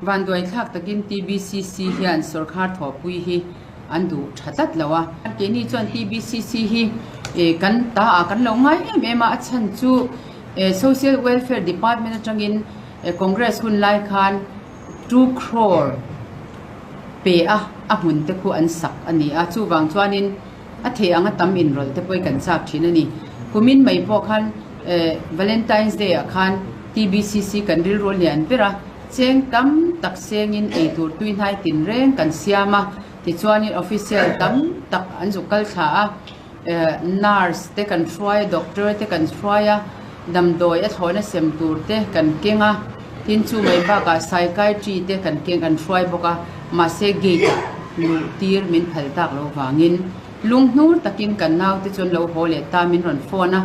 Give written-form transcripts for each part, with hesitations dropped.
Vanduaithlak takin TBCC hian sawrkhar thawhpui hi an duh tha tlat lo a. Keini chuan TBCC hi kan ta ah kan lo ngai em em a, a chhan chu Social Welfare Department atangin Congress hun lai khan two crore pe a, a hmun te khu an sak a ni a, chuvang chuanin a thei anga tam inrawlh te pawh kan chak thin a ni. Kumin mai pawh khan Valentine's Day ah khan TBCC kan rilru lian ber a, cheng tam tak sengin eitur tuihnai tinreng kan siam a, tichuanin official tam tak an zuk kal thla a, nurse te kan hruai a, doctor te kan hruai a, damdawi a thlawhna sem tur te kan keng a, tin chu mai bakah psychiatry te kan keng kan hruai bawk a, mahse gate ah luh tir min phal tak lo vangin lunghnur takin kan naute chuan lo haw leh ta min rawn phone a,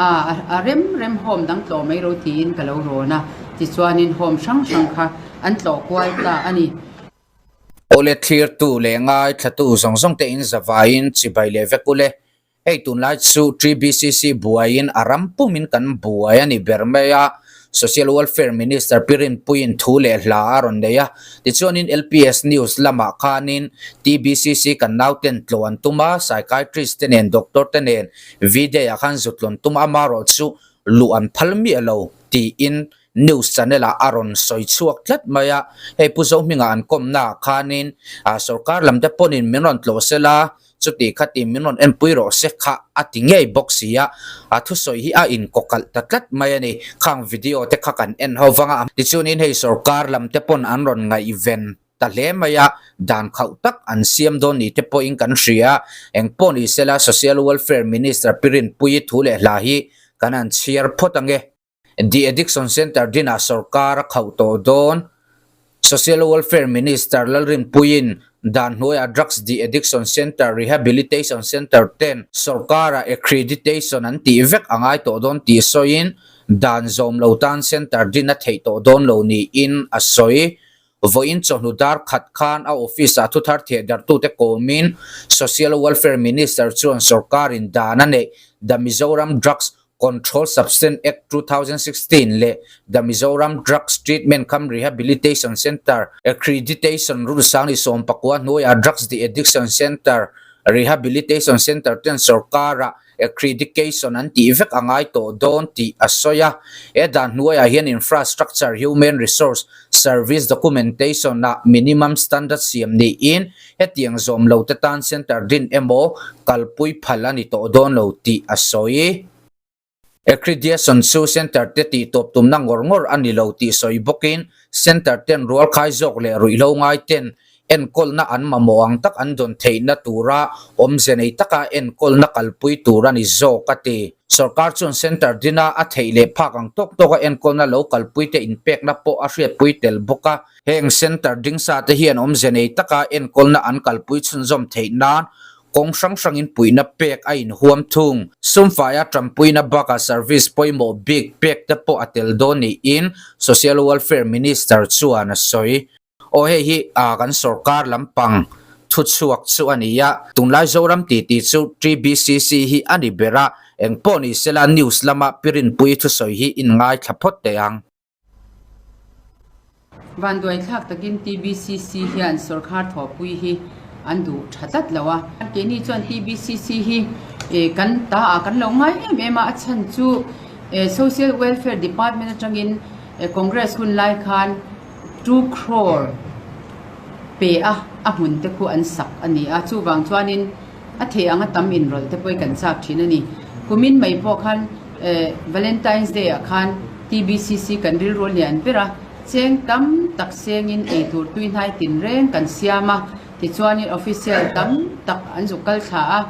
a a rem rem home dang tlawh mai ro tiin ka lo rawn a, tichuanin home hrang hrang kha an tlawh kual ta a ni. Awle thlirtu leh ngaithlatu zawng zawng te in zavaiin chibai leh vek ule. Hei tunlai chu TBCC buaiin a ram pumin kan buai a ni ber mai a, Social Welfare Minister Pi Rinpuiin thu leh hla a rawn nei a. Tichuanin LPS News lamah khanin TBCC kan nauten tlawh an tum a, Psychiatrist te nen Doctor te nen V-Day ah khan zutlawn tum a, amaherawh chu luh an phal miah lo tiin News channel ah a rawn sawi chhuak tlat mai a, hei Pu Zohminga an kawmna ah khanin sorkar lam te pawnin min rawn tlawh sela, chuti khati min rawn enpui rawh se kha a ti ngei bawk si a, a thusawi hi a inkawkalh ta tlat mai a ni. Khang video te kha kan en ho vang a, tichuanin hei sorkar lam te pawn an rawn ngaihven ta hle mai a, dan khauh tak an siam dawn ni te pawhin kan hria. Engpawh ni sela Social Welfare Minister Pi Rinpuii thu leh hla hi kan han chhiar phawt ange. De Addiction Centre dinah sorkar a khauh tawh dawn. Social Welfare Minister Lalrinpuiin dan hnuaiah Drugs De Addiction Centre, Rehabilitation Centre ten sorkara accreditation an tih vek a ngai tawh dawn tih sawiin dan zawm lo tan centre din a theih tawh dawn lo niin a sawi. Vawiin chawhnu dar khat khan a office-ah thuthar thehdarhtute kawmin Social Welfare Minister chuan sorkarin dan a neih The Mizoram Drugs Control Substance Act 2016 leh The Mizoram Drugs Treatment cum Rehabilitation Centre Accreditation Rule Sangni 19 hnuaiah Drugs De-Addiction Centre, Rehabilitation Centre ten sorkara accreditation an tih vek a ngai tawh dawn tih a sawi a. He dan hnuaiah hian Infrastructure, Human Resource, Service Documentation ah minimum standard siam niin hetiang zawm lo te tan centre din emaw kalpui phal a ni tawh dawn lo tih a sawi. Accrediation chu centre te tih tawp tumna ngawr ngawr a ni lo tih sawi bawkin centre ten rualkhai zawk leh ruihhlo ngai ten enkawlna an mamawh ang tak an dawn theihna tura awmze nei taka enkawlna kalpui tur a ni zawk a ti. Sorkar chuan centre dina a theih leh phak ang tawk tawka enkawlna lo kalpui te inpekna pawh a hriatpui tel bawk a. Heng centre ding sa te hian awmze nei taka enkawlna an kalpui chhunzawm theih nan kawng hrang hrangin puihna pek a inhuam thung. Sumfaia tanpuina bakah service pawimawh bik pek te pawh a tel dawn niin Social Welfare Minister chuan a sawi. Aw hei hi kan sorkar lampang thuchhuak chu a ni a, tunlai Zoram titi chu TBCC hi a ni ber a, engpawh ni sela news lama Pi Rinpuii thusawi hi in ngaithla phawt teh ang. Vanduaithlak takin TBCC hian sorkar thawhpui hi an duh tha tlat lo a, keini chuan TBCC hi kan ta ah kan lo ngai em em a, a chhan chu Social Welfare Department atangin Congress hun lai khan Two crore pe a, a hmun te khu an sak a ni a, chuvang chuanin a thei anga tam inrawlh te pawh kan chak thin a ni. Kumin mai pawh khan Valentine's Day ah khan TBCC kan rilru lian ber a, cheng tam tak sengin eitur tuihnai tinreng kan siam a, tichuanin official tam tak an zuk kal thla a,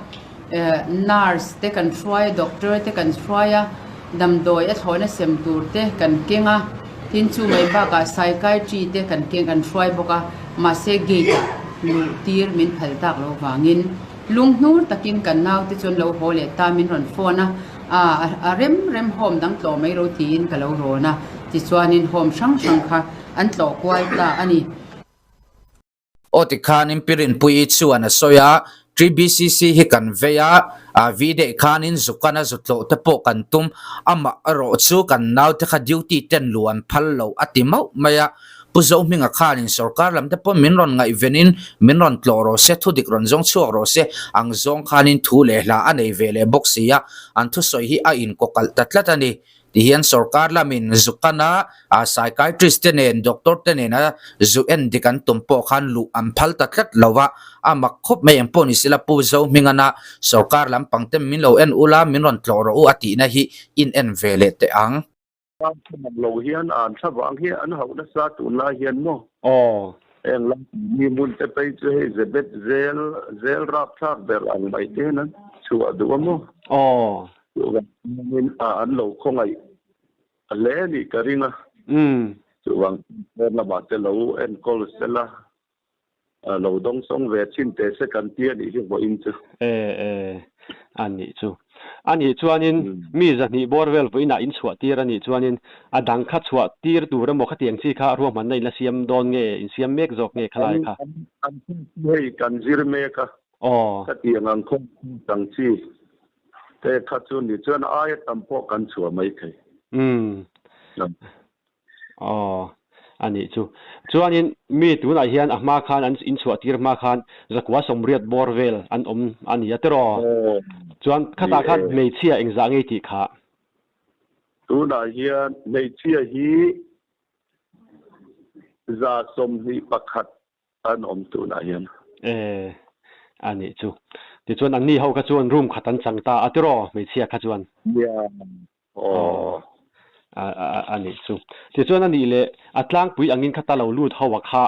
nurse te kan hruai a, doctor te kan hruai a, damdawi a thlawhna sem tur te kan keng a, tin chu mai bakah psychiatry te kan keng kan hruai bawk a, mahse gate ah luh tir min phal tak lo vangin lunghnur takin kan naute chuan lo haw leh ta min rawn phone a, a a rem rem home dang tlawh mai ro tiin ka lo rawn a, tichuanin home hrang hrang kha an tlawh kual ta a ni. Aw tikhanin Pi Rinpuii chuan a sawi a, TBCC hi kan vei a, V-day khanin zukana zutlawh te pawh kan tum, amah erawh chu kan naute kha duty ten lu an phal lo a ti mauh mai a. Pu Zohminga khanin sorkar lam te pawh min rawn ngaihvenin min rawn tlawh rawh se, thudik rawn zawng chhuak rawh se ang zawng khanin thu leh hla a nei ve leh bawk si a, an thusawi hi a inkawkalh ta tlat a ni. Tihian sorkar lamin zukana psychiatrist te nen doctor te nena zu en dik an tum pawh khan luh an phal ta tlat lo a, a mak khawp mai eng pawh ni sela Pu Zohmingana sorkar lampang te min lo en ula min rawn tlawh rawh u a tihna hi in en ve leh teh ang. Mak lo hian an thla vang hi an hauh nasa tunlai hian maw? Aw. Heng lam mi hmun te phei chu hei zebet zel zel rapthlak ber ang mai te hian an chhuah duh a maw? Aw. Chuvangin an lo khawngaih hle a nih ka ring a. Chuvang chuan lamah te lo enkawl sela lo dawngsawng ve thin teh se kan ti a nih hi vawiin chu. E e, a nih chu. A nih chuanin mi zahnih bawr vel vawiinah in chhuah tir a nih chuanin a dang kha chhuah tir tur emaw khatiang chi kha ruahmanna in la siam dawn nge, in siam mek zawk nge khalai kha? An thil chu hei kan zir mek a, khatiang ang khawm ang chi te kha chu nih chuan aia tam pawh kan chhuah mai thei. Aw, a nih chu. Chuanin mi tunah hian a hma khan an inchhuah tir hma khan zakua sawmriat bawr vel an awm a ni a tiraw? Chuan khatah khan hmeichhia engzah ngei tih kha? Tunah hian hmeichhia hi 121 an awm tunah hian. E, a nih chu. Tichuan anni ho kha chuan room khat an chang ta a tiraw hmeichhia kha chuan? Nia, Aw. A nih chu. Tichuan a nih leh a tlangpui angin kha ta lo lut ho a kha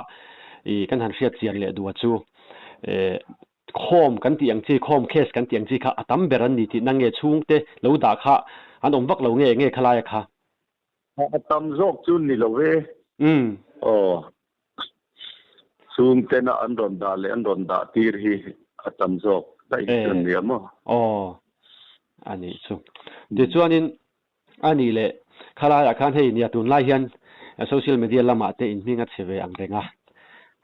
i kan han hriat chian leh duh a chu khawm kan tih ang chi khawm case kan tih ang chi kha a tam ber an ni tihna nge chhungte lo dah kha an awm vak lo nge nge khalai a kha. A tam zawk chu ni lo e. Aw. Chhungtena an rawn dah leh an rawn dah tir hi a tam zawk daih chu an nia maw? Aw, a nih chu. Tichuanin a nih leh khalaiah khan hei nia tunlai hian social media lamah te inhming a chhe ve ang reng a.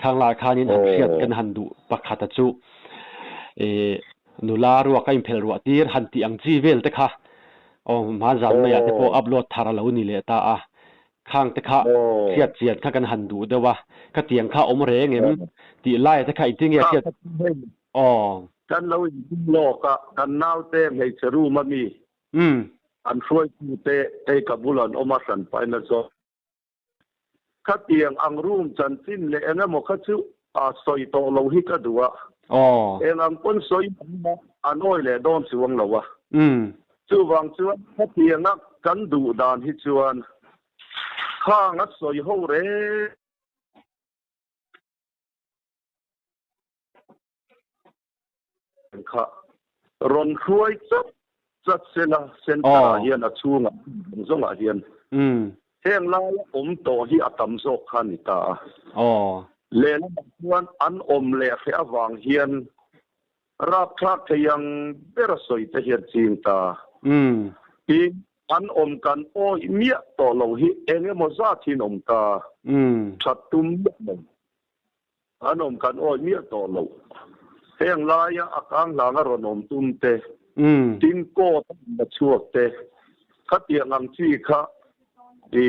Khanglaiah khanin han hriat kan han duh pakhata chu ih nula ruak a inphelh ruah tir han tih ang chi vel te kha aw hmanzan maiah te pawh upload thar a lo ni leh ta a. Khang te kha hriat chian kha kan han duh deuh a, ka tiang kha awm reng em tih laia te kha engtin nge hriat aw. Kan lo inhming lawk a, kan naute hmeichhe room a mi an hruaitu te hei ka bul an awm a hran paina zawk. Ka tiang ang room chanchin leh eng emaw kha chu a sawi tawh lo hi ka duh a, eng ang pawn sawi an awi leh dawn chuang lo a. Chuvang chuan hetianga kan duh dan hi chuan khang a sawi ho reng kha rawn hruai chat chat sela centre ah hian a chhungah zawng zawngah hian heng laia awm tawh hi a tam zawk kha a ni ta a. Lehlamah chuan an awm leh hreh avang hian Rapthlak thei ang ber a sawi te hian ching ta. Tin, an awm kan awih miah tawh lo hi eng emaw zat hian awm ta. That tum miah lo. An awm kan awih miah tawh lo. Heng laia a kang hlanga rawn awm tum te, tin court a rawn la chhuak te, khatiang ang chi kha i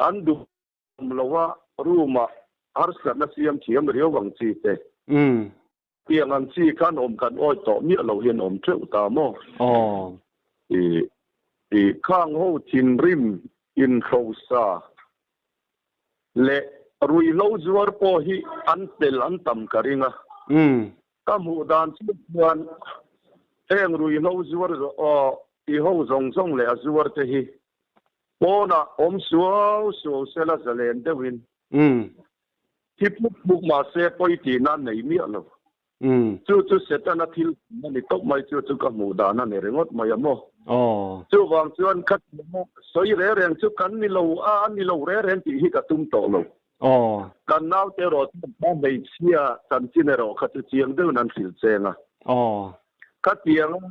an duh awm lo a, room ah harsatna siam thiam riau ang chi te. Tiang ang chi khan awm kan awi tawh miah lo hian awm teuh ta maw? Aw. I i khang ho thinrim inhrosa leh ruihhlo zuar pawh hi an tel an tam ka ring a. Ka hmuh dan chiah chuan heng ruihhlo zuar i ho zawng zawng leh a zuar te hi pawnah awm suau suau sela zalen deuhin Thi puk puk mahse pawi tihna nei miah lo. Chu chu Setana thil tum a ni tawp mai, chu chu ka hmuh dan a ni ringawt mai a maw? Chuvang chuan ka tum a, sawi reng reng chu kan ni lo a, a ni lo reng reng tih hi ka tum tawh lo. Kan naute erawh chuan kha hmeichhia chanchin erawh kha chu chiang deuhin an hrilh cheng a. Ka tiang a,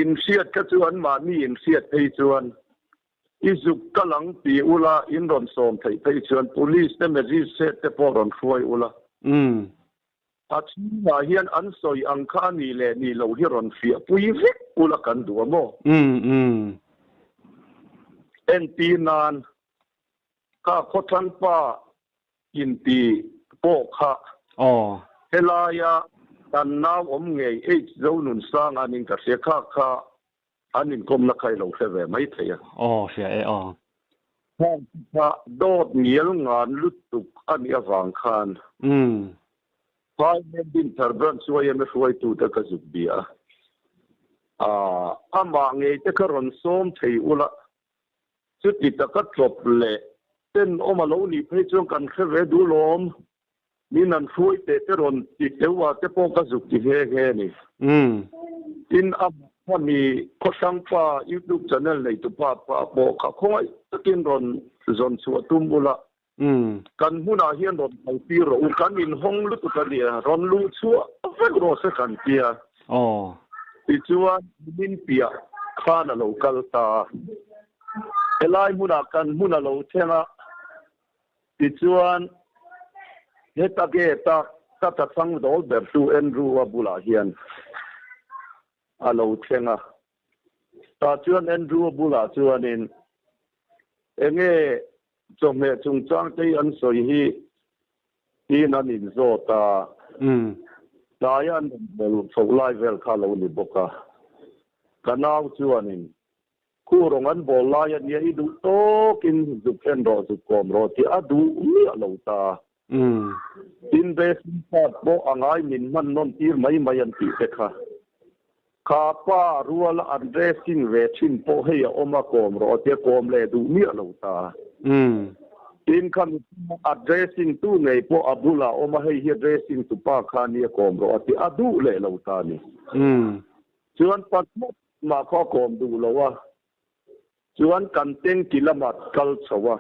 inhriat kha chu anmahni inhriat phei chuan I zuk kal ang ti ula, in rawn sawm theih phei chuan Police te Magistrate te pawh rawn hruai ula. A chhungah hian an sawi ang kha a nih leh nih loh hi rawn fiah pui vek ula kan duh a maw? Entir nan, kha khawthlang pa. Inti pawh kha helaia kan nau awm ngei H Zonunsanga nin ka hria kha kha an inkawmna kha i lo hre ve mai thei a. Aw hria e aw. Khang kha dawt ngial ngan lutuk a nih avang khan Phai Dinthar Branch YMA hruaitute ka zuk bia a, amah ngei te kha rawn sawm thei ula Chuti taka tlawp leh tenawm a lo nih phei chuan kan hre ve duh lawm. Min an hruai teh te rawn ti teuh a te pawh ka zuk ti nghe nghe a ni. Tin, a hmani Khawthlangpa YouTube channel neitupa pa pawh kha khawngaih takin rawn zawn chhuah tum ula, kan hmunah hian rawn kaltir rawh u, kan inhawng lutuk a nia, rawn luh chhuah vek rawh se kan tia. Tichuan min piah khan a lo kal ta. Helai hmunah kan hmun a lo thleng a, tichuan heta gate a ka tachhang dawl ber chu Andrew-a bulah hian a lo thleng a. Tah chuan Andrew-a bulah chuanin enge Chawhmeh chungchang te hi an sawi hi tiin an inzawt a, tlaia an rawn bawl chhoh lai vel kha a lo ni bawk a. Ka nau chuanin, Khu rawng an bawl lai a nia, i duh tawkin zuk en rawh, zuk kawm rawh tih a duh miah lo ta. Tin, dressing card pawh a ngai min hman nawn tir mai mai an tih te kha. Kha pa ruala an dressing ve thin pawh hei a awm a kawm rawh a tia kawm leh duh miah lo ta. Tin kha mipa a dressing tu ngei pawh a bulah a awm a hei hi a dressing tu pa kha nia kawm rawh a tia a duh leh lo ta ni. Chuan pakhat mah khaw a kawm duh lo a chuan kan tanky lamah kal chho a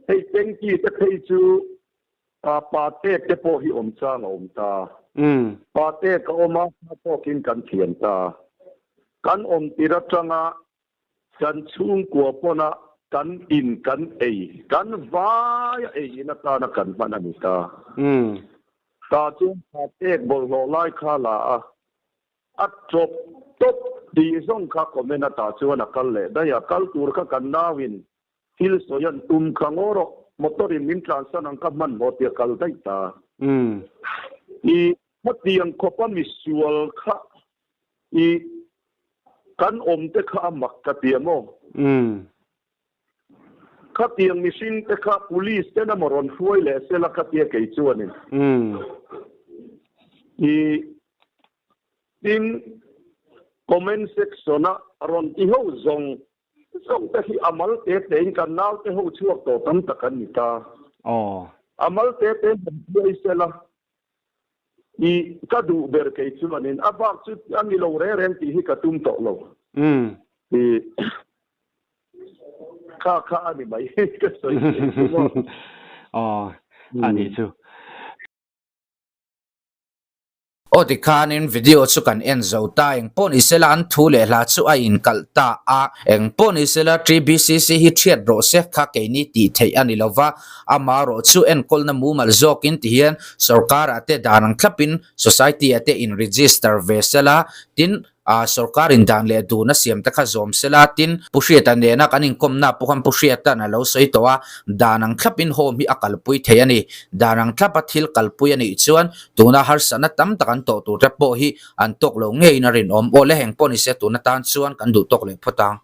hei tanky te phei chu Pa tek te pawh hi awm chang a awm ta. Pa tek a awm a, hma tawkin kan thiam ta. Kan awm tir atanga kan chhungkua pawna kan in kan ei, kan vaia ei in atana kan hman a ni ta. Tah chuan pa tek bawlhhlawh lai kha la a, a chawp tawp tih zawng kha comment atah chuan a kal leh daih a, kal tur kha kan nauin Thil sawi an tum kha ngaw rawh, motor in min tlansan ang ka hmanhmawh tia kal daih ta. I khatiang khawpa misual kha i kan awm te kha a mak ka ti a maw? Khatiang mihring te kha police ten a maw rawn hruai leh sela ka tia kei chuanin. I tin comment section a rawn ti ho zawng Zawng te hi a mal te te in kan nau te ho chhuak tawh tam tak an ni ta. A mal te te han hruai sela i ka duh ber kei chuanin a bak chu a ni lo reng reng tih hi ka tum tawh lo. I kha kha a ni mai ka sawi thei chu maw. Aw a nih chu. Aw tikhanin video chu kan en zo ta, eng pawh ni sela an thu leh hla chu a inkalh ta a, eng pawh ni sela TBCC hi thiat rawh se kha keini tih theih a ni lova, amaherawh chu enkawlna mumal zawkin tihian sorkarah te dan ang thlapin society ah te in register ve sela, tin A sorkarin dan leh dun a siam te kha zawm sela, tin, Pu Hriata nena kan inkawmna pawh khan Pu Hriata'n a lo sawi tawh a, dan ang thlapin home hi a kalpui thei a ni. Dan ang thlapa thil kalpui a nih chuan tuna harsatna tam tak an tawh tur te pawh hi an tawk lo ngeiin a rinawm. Aw le, heng pawh ni se tuna tan chuan kan duh tawk leh phawt ang.